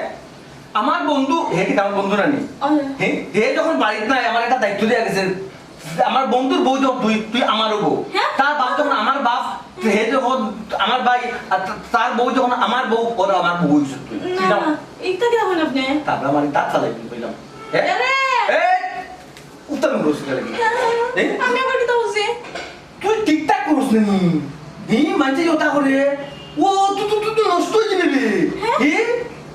আমার বন্ধু, হে কিতা আমার বন্ধু নানি? ও। হে, হে যখন বাড়িত নাই, আমার একটা দায়িত্ব দেয়া গেছে। আমার বন্ধুর বউ যখন তুই, তুই আমারও বউ। হ্যাঁ? তার বাপ যখন আমার বাপ, হে যখন আমার ভাই, আর তা-, তার বউ যখন আমার বউ, ওরা আমার বউ হইছে তুই। না, কিতা? না, এইটা কিতা বলেন আপনি? তারপরে আমার দাঁত ফালাই দিন কইলাম। হ্যাঁ? আরে! এই! উত্তর মুখস্থ করে দিন। এই? আমি আবার কিতা বলছি? তুই ঠিকঠাক করস না নি। এই মাঝে ওটা করে, ও তুই, তুই, তুই, তুই নষ্ট হয়ে যাবে রে। হ্যাঁ? এ?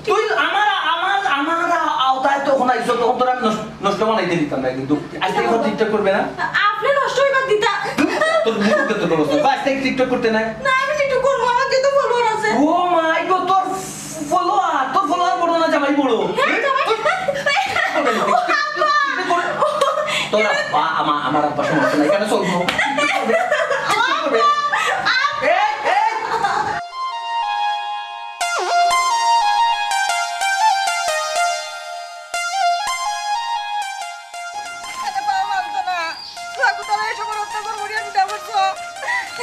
তুই আমার, আমার, আমার আওতায় তখন আইসো, তখন তোর আমি নষ্ট, নষ্ট বানাইতে দিতাম না কিন্তু। আজ থেকে এখন TikTok করবে না? আপনি নষ্ট হইবার দিতা। তোর মুখ তো তোর অবস্থা। আজ থেকে TikTok করতে নাই। না, আমি TikTok করবো, আমার যত follower আছে। ও মাই গো, তোর follower, তোর follower বড় না জামাই বড়? হ্যাঁ, জামাই। তোর, তোর আব্বা, আমা-, আমার আব্বা সমস্যা নাই, কেন চলবো? এই, এই। আরে বাবা, মানতো না। তুই কোথায় এই সময় অত্যাচার করিয়া বিদায় করছো?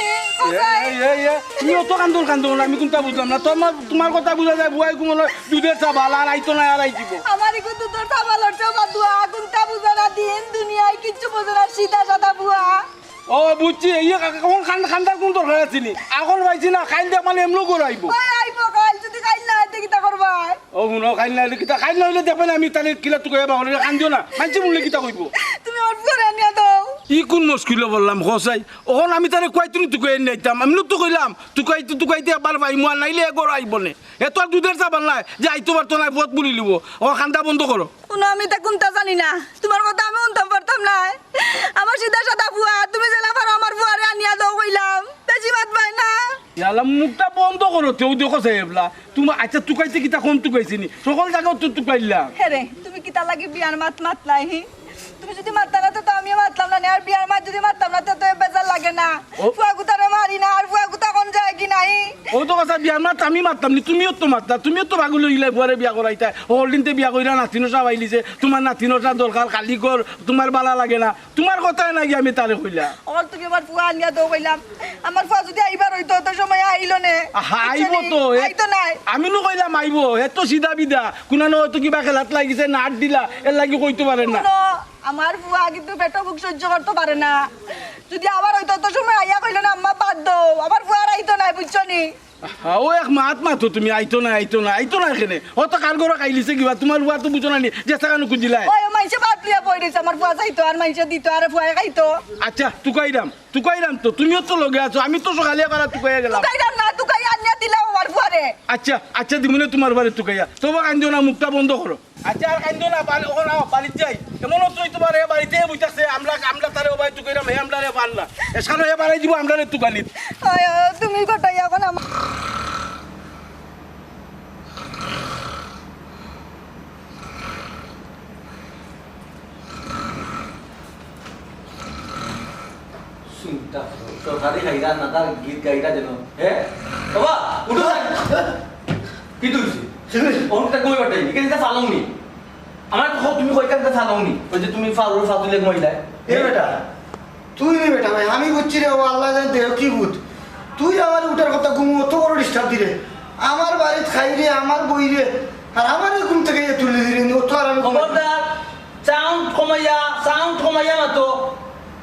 এই, এই, কোথায়? এই, এই, এই, তুমি অত কান্দো কান্দো না, আমি কুনটা বুঝলাম না। তোমার, তোমার কথা বুঝা যায়, বুয়াই কুমল দুধের চা বালা, আর আইতো না, আর আইতিব। আমার ইগু দুধের চা বালা, ওর চা বাদুয়া, কুনটা বুঝা না, দিন দুনিয়ায় কিচ্ছু বুঝে না, সিধা সাদা বুয়া। ও, বুঝছি, ইয়ে কাকা, কোন খান-, খান্দার কোন দরকার আছে নি? এখন পাইছি না, খাইল দিয়ে মানে এমনও করে আইব। ওই আইব, খাইল যদি খাইল না হয়, তে কিতা করবায়? ও, হুনো, খাইল না হইলে কিতা, খাইল না হইলে দেখবেন আমি তাহলে কিলা তুকাইয়া বাবা, কান্দিও না, মানছি বললে কিতা কইব? তুমি ওর ঘরে আনিয়া দাও। ই কোন মুশকিল বললাম, খোসাই? ওখান আমি তাহলে কয় তুমি তুকাই নিয়ে আইতাম, আমি লোক তো কইলাম, তুকাইতে, তুকাইতে আবার পাইমু, আর নাইলে এগোর আইব নে। এ তো আর দুধের চা বানায়, যে আইতো পারতো না, পথ বুলি লিব। ও, খান্দা বন্ধ করো। হুনো, আমি তা কুনতা জানি না, তোমার কথা আমি হুনতাম পারতাম না। আমার সিধা সাদা ফুয়া, তুমি যেলা পারো আমার ফুয়ারে আনিয়া দাও কইলাম, বেশি মাত পায় না। ইয়ালা মুখটা বন্ধ করো, তেও দেখো সাহেবলা। তুমি আচ্ছা তুকাইতে কিতা কম তুকাইছি নি? সকল জায়গাও তো তুকাইলাম। হে রে, তুমি কিতা লাগি বিয়ার মাত মাতলাই, হি? তুমি যদি মাততা না তো আমি মাতলাম না নি, আর বিয়ার মাত যুদি মাততাম না, তে তো বেজার লাগে না। ও। ফুয়া গুতারে মারি না, আর ফুয়া গুতা কুন যায় কি নাই? ও তো কথা, বিয়ার মাত আমি মাততাম নি, তুমিও তো মাতলা, তুমিও তো পাগল অইগেলায় ফুয়ারে বিয়া করাইতায়। হকলদিনতে বিয়া কইরা নাতিন অকল পাইলিছে, তুমার নাতিন অকল দরকার, খালি ঘর, তুমার ভালা লাগে না, তুমার কথায় না গিয়া আমি তারে কইলাম। অখন তুমি আমার ফুয়া আনিয়া দেও কইলাম, আমার ফুয়া যুদি আইবার অইতো, অত সময় আইলো নে। আহা, আইবো তো, এ, আইতো নায়। আমি নু কইলাম আইবো, এত সিধা বিধা, কুনানো অত কিবা খেলাত লাগিছে, নাট দিলা, এরলাগি কইতো পারে না। হুনো, আমার ফুয়া কিন্তু পেটো ভুক সইজ্য করতো পারে না। যুদি আবার অইতো, অত সময় আইয়া কইলো না, "আম্মা, বাদ দেও", আমার ফুয়া আর আইতো নায়, বুঝছো নি? হা, ও এক মাত মাতো তুমি, আইতো নায়, আইতো নায়, আইতো নায় কেনে? ও তো কার ঘরো খাইলিছে কিবা, তুমার ফুয়া তো বুঝো না নি, যে সেখানে খুঁজিলায়। ওই, ও মাইনষে ভাত লইয়া বই রইছে, আমার ফুয়া যাইতো, আর মাইনষে দিতো, আর ফুয়ায় খাইতো। আচ্ছা, তুকাইরাম, তুকাইরাম তো, তুমিও তো লগে আছো, আমি তো সকালে একবার তুকাইয়া গেলাম। তুকাইরাম না, তুকাইয়া আনিয়া দিলাম আমার ফুয়ারে। আচ্ছা, আচ্ছা, দিমুনে তুমার ফুয়ারে তুকাইয়া। তবু কাইন্দো না, মুখটা বন্ধ করো। আচ্ছা, আর কাইন্দো না, বাড়ি, অখন আও, বাড়িত যাই। এমন অত্র অইতো পারে, বাড়িতে বইতাছে, আমরা, আমরা তারে অবায় তুকাইরাম, হে আমরারে পারলা। এসানো হে বাড়াই দিবো, আমরারে তুকানিত। আয়, আয়, তুমি কটাই অখন আমার চিন্তা করো, তরকারি খাইরা না, তার গীত গাইরা যেন। হে? বাবা, উঠো না। কি তুলছি? অনেকটা কই বাটাই? এখানে এটা ফালাও নি। আমার তো তুমি কইতাম তো ফালাও নি। ওই যে তুমি ফালুর ফাতুলে ঘুমাইলায়। এ বেটা, তুই নি বেটা ভাই, আমি বুঝছি রে, ও আল্লাহ জানে দেহ কি ভূত। তুই আমার উঠার কথা ঘুমো অত বড় ডিস্টার্ব দিরে। আমার বাড়িত খাই রে, আমার বই রে, আর আমার ঘুম থেকে ইয়ে তুলে দিরে, অত আর আমি ঘুমাই না। খবরদার, সাউন্ড কমাইয়া, সাউন্ড কমাইয়া মাতো,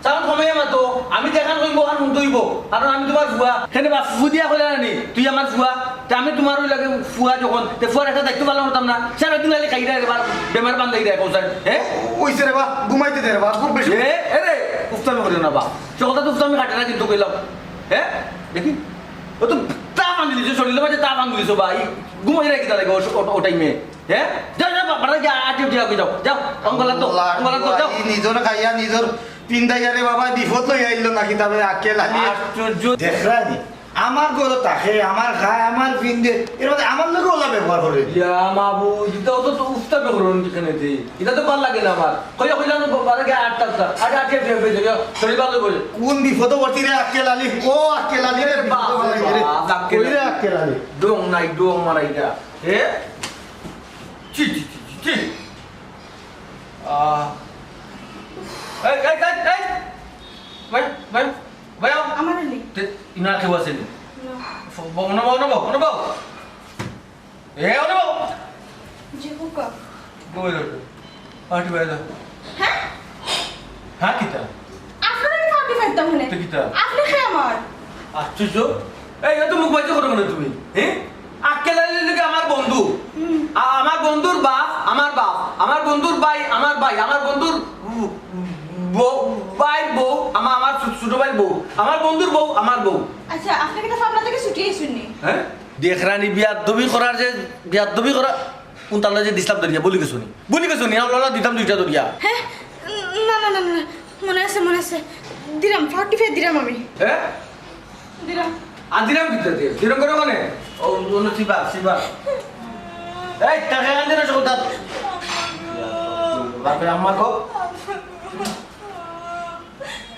সাউন্ড কমাইয়া মাতো। আমি যেখান কইবো, ওখান শুনতে অইবো, কারণ আমি তুমার ফুয়া। কেনে বা ফু দিয়া কইলা না নি, তুই আমার ফুয়া, তে আমি তুমার অই লাগে ফুয়া যখন, তে ফুয়ার একটা দায়িত্ব পালন করতাম না, সারাদিন খালি খাইরা রে বা, বেমার বান্ধাই দেয়, কৌশল, হে? অইছে রে বা, ঘুমাইতে দে রে বা, খুব বেশি। এ, এ রে, উফতামি করিও না বা, সে কথা তো উফতামি কাটে না কিন্তু কইলাম, হে? দেখি, ও তো তা বান্ধি দিছে, শরীরের মাঝে তা বান্ধি দিছে বা, এই ঘুমাই রাখি তাহলে ও, ও, ও টাইমে। হে? যাও, যাও, বা-, বাড়া গিয়া আটি উঠি আগে যাও, যাও, অঙ্গলা তো, আল্লাহ, অঙ্গলা তো, যাও। ই নিজর খাইয়া নিজর পিন্দাইয়া রে বাবা, বিপদ লই আইলো নাকি তবে আক্কেল আলী? আশ্চর্য। দেখরা নি, আমার ঘরো থাকে, আমার খায়, আমার পিন্দে, এর মধ্যে আমার লগে ওলা ব্যবহার করে। ইয়া মাবুদ, ইটা তো, তো উফতামি করো নি কেনে তে? ইটা তো ভালা লাগে না আমার। কইয়া কইলাম না, বাড়া গিয়া আটটা, আটটা, আটে আটে আটে আটে যাও, শরীর ভালা করে। কোন বিপদে পড়ছি রে আক্কেল আলী? ও আক্কেল আলী রে, এরে বাপ বিপদে পড়ছি রে। বাপ, আক্কেল কই রে আলী। আক্কেল আলী? ডং নাই, ডং মারা ইটা। এ? ছি, ছি, ছি, ছি, ছি। আহ। এই, এই, এই, এই। ভাই, ভাই, ভাই, আও। আমার নেই। তে, ইনার কেউ আছেনি? না। ফ-, ব-, অনো বও, অনো বও, অনো বও। এ, অনো বও। জি, হুকা। বই রইল। আটি বাইরে। হ্যাঁ? হ্যাঁ, কিতা? আপনারে আমি পার্টি পাইতাম হলে। তো কিতা? আপনি কে আমার? আশ্চর্য। এই, এত মুখ বাজি করো কেনে তুমি? হ্যাঁ? আক্কেল আলীর লগে আমার বন্ধু। হুম। আ-, আমার বন্ধুর বাপ, আমার বাপ। আমার বন্ধুর ভাই, আমার ভাই। আমার বন্ধুর বউ, ভাইর বউ, আমা-, আমার ছো-, ছোট ভাইর বউ। আমার বন্ধুর বউ, আমার বউ। আচ্ছা, আপনি কিতা আপনার থেকে ছুটি আইসুননি? হ্যাঁ? দেখরানি বিয়াদবি করার যে, বিয়াদবি করা, কোন তালা যে দিছলাম ধরিয়া, ভুলি গেছো নি? ভুলি গেছো নি? আল্লাহ দিতাম দুইটা ধরিয়া। হ্যাঁ? না, না, না, না, না। মনে আছে, মনে আছে। দিলাম, ফর্টি ফাইভ দিলাম আমি। হ্যাঁ? দিলাম। আর দিলাম কিতা দিয়া? দিলাম করে মানে? ও, ও, ও, সিবা, সিবা। এই, টাকা আনতে না, সকল তার। বাপরে, আম্মা গো।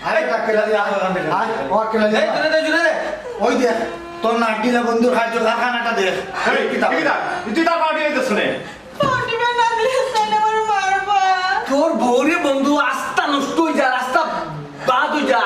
আরে, আক্কেল আলী, আয়, আয়, ও আক্কেল আলী, এই, আয়। জুড়ে দে, জুড়ে দে। ওই দেখ, তোর নাটিলা বন্ধুর কার্য কারখানাটা দেখ। এই, কিতা? কিতা? তুই তার পার্টি হইতেছ না। পার্টি না দিলে তাহলে আমার মারবা। তোর বউরে বন্ধু আস্তা নষ্ট হই যা, রাস্তা বাদ হই যা।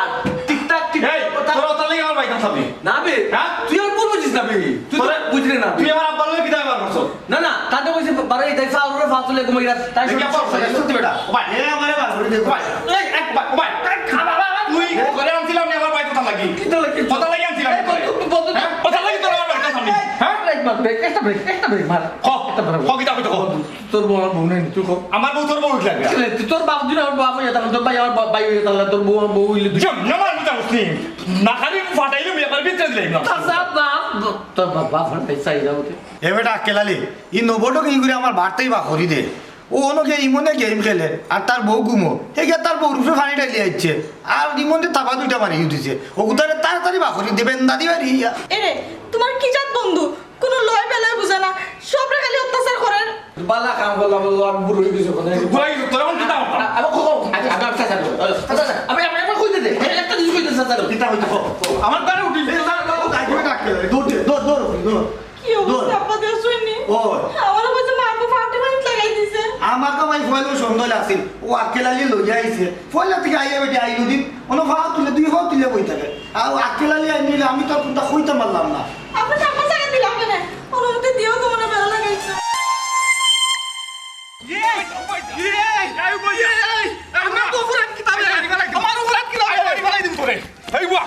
টিকটাক, টিকটাক এই, কথা। তোরা তাহলে আমার বাইক থামবি। না বে, হ্যাঁ? তুই আর বলবো না বে। তুই তো তোরা বুঝলি না বে। তুই আমার আব্বার লগে কিতা ব্যবহার করছো? না, না, তাতে কইছে, বারে, তাই ফাউল রে, ফাউল তুলে ঘুমাই রাত। তাই দেখি, শুনছি। আব্বা, সরে, সরে, বেটা। ও ভাই, এ, আমারে বার করে দে, ও ভাই। এই, এক, ভাই, ও ভাই, এক, আবার, আবার, আবার। তুই ঘরে আনছিলাম না, আমার বাইক থামলা কি? কিতা লাগে? কথা লাগে আনছিলাম। এই, বন্ধু, বন্ধু, হ্যাঁ? কথা লাগে তোর আমার বাইক থামলি? হ্যাঁ? ব্রেক মার, ব্রেক, একটা ব্রেক, একটা ব্রেক মার। ক, একটা ব্রেক। ক, কিতা কইতো ক? তোর বউ আমার বউ নাই, তুই ক। আমার বউ তোর বউ উঠলে না। তুই তোর বাপ দিন আমার বাপ হইয়া থাকলে, তোর ভাই আমার বাপ, ভাই হইয়া থাকলে, তোর বউ আমার বউ হইলে তুই জম, না মার, বুঝা বুঝলি। না খালি ফাটাইলে, আমি একবার ভিতরে দিলাই না। তার বাপ, বাপ, তোর বাপ, বাপ, ফাটাই চাই যাও তুই। এ বেটা আক্কেল আলী, ই নবটক ই করে আমার বাড়তেই বা করি দে। ও অনকে ইমনে গেম খেলে, আর তার বউ ঘুমো। হে গিয়া তার বউর উপরে পানি ঢালি আইছে। আর ইমনে থাবা দুইটা মারি উঠিছে। ও গুতারে তাড়াতাড়ি বা করি দে, বেন্দা দিবা রে ইয়া। এরে, তোমার কি জাত বন্ধু? কোনো লয় বেলায় বুঝে না, সবরে খালি অত্যাচার করের। বালা কাম করলাম, বললো, আমি বুড়ো হয়ে গেছি ওখানে। বুড়ো হয়ে গেছি, তোর এখন কিতা করতাম? আ-, আ-, ও, ও, আ-, আ-, আ-, আ-, আ-, আচ্ছা, আচ্ছা, আমি, আমি একবার কইতে দে। হ্যাঁ, একটা জিনিস কইতে চাই, স্যার। কিতা কইতে? কও, কও। আমার দ্বারা উঠিল। এ, স্যার, বাবু, তাই করে ডাকতে হবে। দৌড় দে, দৌড়, দৌড়, দৌড়। কি অবস্থা, দৌড়। আব্বা, দেখছো নি? ও। আমারে কইছে, মা, আব্বা, ফাটে ফাটে লাগাই দিছে। আমাকে ভাই ফয়লো সন্দেহ আছিল। ও আক্কেল আলী লইয়া আইছে। ফয়লা থেকে আইয়া বেটি আইলো দিন। অনো ফাও তুলে, দুই ফাও তুলে বই থাকে। আর ও আক্কেল আলী আইনি নিলে আমি তো আর কোনটা কইতে পারলাম না। আপনি তো আমার জায়গা দিলাম কেন? ওর মধ্যে দিয়েও তো মনে বেড়া লাগাইছে। এই, এই, এই, এই, আমার তো অপরাধ কিতা রে? আমার অপরাধ কিতা রে? মারি ফেলাই দিমু তোরে। এই বুয়া।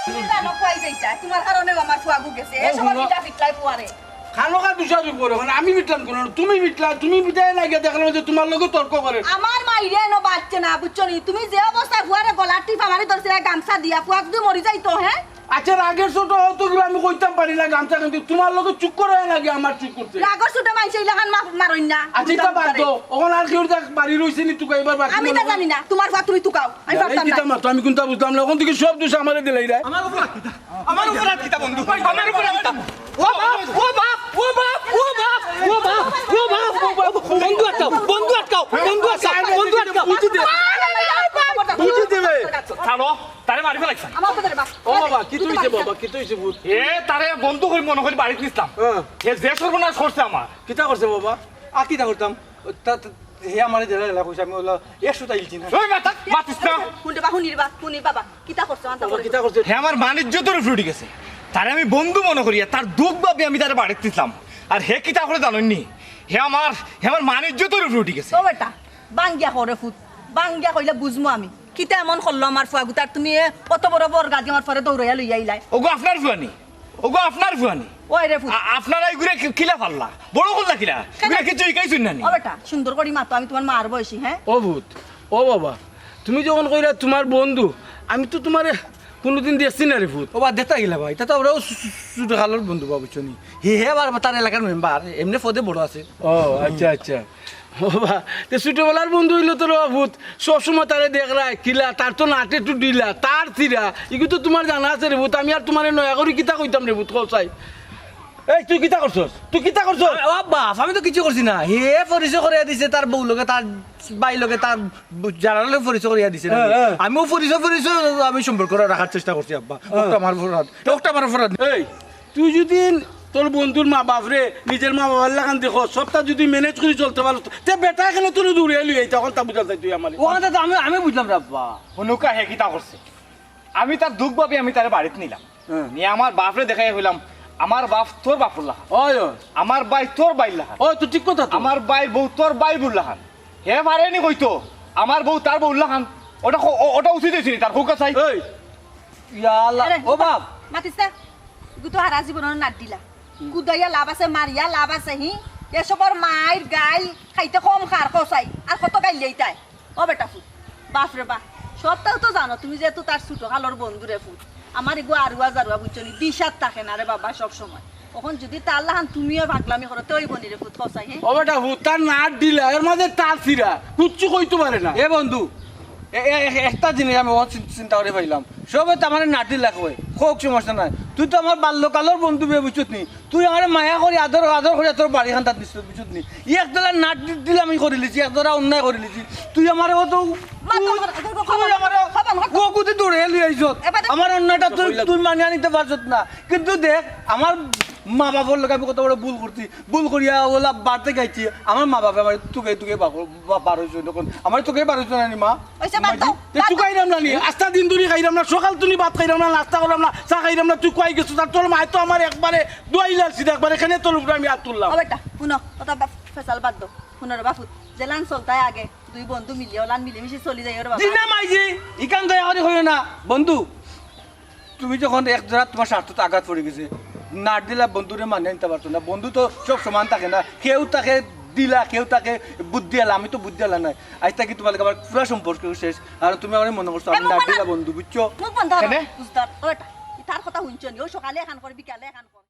তুমি জানো কই যাইতা? তোমার কারণে আমার ফুয়াগু গেছে। এ ও, সময় হুনো। পিঠা পিঠলাই ফুয়ারে। খানোকা দুষার উপরে, মানে আমি পিটলাম কেনে? তুমি পিটলা, তুমি পিটায় না গিয়া দেখলাম যে তোমার লগে তর্ক করে। আমার মাইরে এনো বাঁচছে না, বুঝছো নি? তুমি যে অবস্থায় ফুয়ারে গলার টিপা মারি ধরছিলে গামছা দিয়া, ফুয়া যদি মরি যাইতো, হ্যাঁ? আচ্ছা, রাগের চোটে হয়তো কিবা আমি কইতাম পারি না গামছা, কিন্তু তোমার লগে চুপ করে লাগে আমার চুপ করতে। রাগর চোটে মাইনষে ইলাখান মা-, মারইন না। আচ্ছা, এটা বাদ দাও। ওখানে আর কেউ দেখ বাড়ি রইছে নি, তুকাইবার বাকি আমি তা জানি না। তোমার ফুয়া তুমি তুকাও। আমি পারতাম না। কিতা মাতো? আমি কোনটা বুঝলাম না। ওখান থেকে সব দোষ আমারে দিলাইরা। আমার অপরাধ কিতা? আমার অপরাধ কিতা বন্ধু? আমার অপরাধ কিতা? ও বাপ, ও বাপ, ও বাপ, ও বাপ, ও বাপ, ও বাপ, ও বাপ। বন্ধু আটকাও, বন্ধু আটকাও, বন্ধু আটকাও, বন্ধু আটকাও। বুঝি দে। বুঝি দেবে। ছাড়ো। তারে মারি ফেলাইছাইন। আমার কথা রে বাপ। ও বাবা, কিতা অইছে বাবা, কিতা অইছে ভূত? এ, তারে বন্ধু করি মনো করি বাড়িত নিছলাম। হ্যাঁ। এ যে সর্বনাশ করছে আমার। কিতা করছে বাবা? আর কিতা করতাম? ও, তা, তা, হে আমারে দিলা দিলা কইছে, আমি অইলো একশো তা ইলছি না। ওই মাথা, মাতিস না। হুনরে বা, হুনির বা, হুনির বাবা, কিতা করছে, আনতা বাবা, করে। কিতা করছে? হে আমার মান ইজ্জতর উপরে উঠি গেছে। তারে আমি বন্ধু মনো করিয়া, তার দুখ ভাবি আমি তারে বাড়িত নিছলাম। আর হে কিতা করে জানইন নি? হে আমার, হে আমার মান ইজ্জতর উপরে উঠি গেছে। ও বেটা, বাঙ্গিয়া কও রে ফুত, বাঙ্গিয়া কইলে বুঝমু আমি। কিতা এমন করলো আমার ফুয়াগুতার, তুমি এ অত বড় বরগাদি আমার ফুয়ারে দৌড়াইয়া লইয়া আইলায়? ওগো আপনার ফুয়া নি? ওগো আপনার ফুয়া নি? ওই রে ফুত। আ-, আপনারা ইগুরে কি-, কিলা পারলা? বড় করলা কিলা? কেন? ইগুরে কিছু শিখাইছইন না নি? ও বেটা, সুন্দর করি মাতো, আমি তোমার মার বয়সী, হ্যাঁ? ও ভূত, ও বাবা, তুমি যখন কইরা তোমার বন্ধু, আমি তো তোমারে কোনোদিন দেখছি না রে ফুত। ও বা, দেখতা কিলা বা, ইতা তো আমরাও ছু-, ছু-, ছু-, ছোটকালর বন্ধু বা, বুঝছো নি? হে, হে আবার তার এলাকার মেম্বার, এমনে পদে বড় আছে। ও, আচ্ছা, আচ্ছা। ও বা, তে ছোটবেলার বন্ধু অইলো তো রে বা ফুত, সবসময় তারে দেখরায়, কিলা, তার তো নাট একটু ঢিলা, তার চিরা, ইগু তো তোমার জানা আছে রে ফুত, আমি আর তোমারে নয়া করি কিতা কইতাম রে ফুত, কও চাই। এই, তুই কিতা করছস? তুই কিতা করছস? আ-, ও বাপ, আমি তো কিছু করছি না। হে পরিচয় করিয়া দিছে তার বউ লগে, তার ভাই লগে, তার ব-, যারার লগে পরিচয় করিয়া দিছে না। হ্যাঁ, হ্যাঁ। আমিও পরিচয়, পরিচয় আমি সম্পর্ক রাখার চেষ্টা করছি আব্বা। হ্যাঁ। ওটা আমার অপরাধ, ওটা আমার অপরাধ। এই, তুই যদি তোর বন্ধুর মা বাপরে নিজের মা বাবার লাখান দেখো, সবটা যদি manage করি চলতে পারো, তে বেটা কেনে তোরে দৌড়াইয়া লই আইতা, অখন তা বুঝা যায় তুই আমারে। ওখানে তো আমি, আমি বুঝলাম রে আব্বা। হুনুক্কা হে কিতা করছে? আমি তার দুখ ভাবি আমি তারে বাড়িত নিলাম। হ্যাঁ। নিয়া আমার বাপরে দেখাইয়া কইলাম, "আমার বাপ তোর বাপর লাখান। ওই, ওই। আমার ভাই তোর ভাইর লাখান। ওই, তুই ঠিক কথা তো। আমার ভাইর বউ তোর ভাইর বউর লাখান।" হে পারেনি কইতো, "আমার বউ তার বউর লাখান।" ওটা ক-, ও-, ওটা উচিত অইছে নি তার? কউক্কা চাই। এই, ইয়া আল্লাহ। আরে, ও বাপ। মাতিস না। ইগু তো হারা জীবনর নাট ঢিলা। হুম। কুদাইয়া লাভ আছে, মারিয়া লাভ আছে, হি? এসবর মাইর গাইল খাইতে কম খার কসাই, আর কত গাইল লইতায়। ও বেটা ফুত, বাপ রে বাপ, সবটাও তো জানো, তুমি যেহেতু তার ছোট কালর বন্ধু রে ফুত, আমার ইগু আরুয়া জারুয়া বুঝছো নি, দিশাত থাকে না রে বাবা সব সময়। অখন যদি তার লাখান তুমিও পাগলামি করো, তে অইবো নি রে ফুত, কসাই, হে? ও বেটা ফুত, তার নাট ঢিলা, এর মাঝে তার চিরা, কুচ্ছু কইতো পারে না। এ বন্ধু, এ-, এ-, এ-, একটা জিনিস আমি বহুত চিন-, চিন্তা করি পাইলাম। সবে তো আমারে নাট ঢিলা কয়, কউক, সমস্যা নাই। তুই তো আমার বাল্যকালর বন্ধু বে, বুঝছত নি? তুই আমারে মায়া করি, আদর, আদর করি তোর বাড়ি খান্দাত নিছস, বুঝছত নি? ই এক দলা নাট ঢি-, ঢিলা আমি করিলিছি, এক দলা অন্যায় করিলিছি। তুই আমারে অত, মা, তুই, তোর, তোর, তোর তুই খবর, আমারে খবর, খবর। কুকুতি দৌড়ে লই আইছত। এবার আমার অন্যায়টা তুই, তুই মানিয়া নিতে পারছত না। কিন্তু দেখ, আমার মা বাপর লগে আমি কত বড় ভুল করছি। ভুল করিয়া ওলা বাড়িত গেছি, আমার মা বাপে আমারে তুকাই তুকাই বার কর-, বা-, বার অইছে তখন। আমারে তুকাই বার অইছে না নি মা? অইছে, বাদ দাও, তে বাদ দাও। তুকাইরাম না নি? আস্তা দিন ধরি খাইরাম না, সকাল তুনি ভাত খাইরাম না, নাস্তা করলাম না, চা খাইরাম না, তুই কই গেছস? আর তোর মায় তো আমার একবারে দোয়াই লালছি, একবারে এখানে তোর উপরে আমি হাত তুললাম। ও বেটা, হুনো, কথা বা-, ফেসাল বাদ দাও। হুনো রে বাপুত, যেলান চলতায় আগে, দুই বন্ধু মিলিয়া ওলান মিলেমিশে চলি যাই ওরে বাবা। জি না মাইজি, ইখান দয়া করি কইও না, বন্ধু। তুমি যখন এক জোড়া তোমার স্বার্থত আঘাত পড়ি গেছে, নাট ঢিলা বন্ধুরে মানিয়া নিতা পারতো না। বন্ধু তো সব সমান থাকে না, কেউ থাকে ঢিলা, কেউ থাকে বুদ্ধিআলা। আমি তো বুদ্ধিআলা নায়। আইজ থাকি তোমার লগে আমার পুরা সম্পর্ক শেষ। আর তুমি আমারে মনো করছো আমি নাট ঢিলা বন্ধু, বুঝছো? মুখ বন্ধ করো। কেনে? বুঝদার। ও বেটা, তার কথা হুনছো নি? ও সকালে এখান করে, বিকালে এখান করে।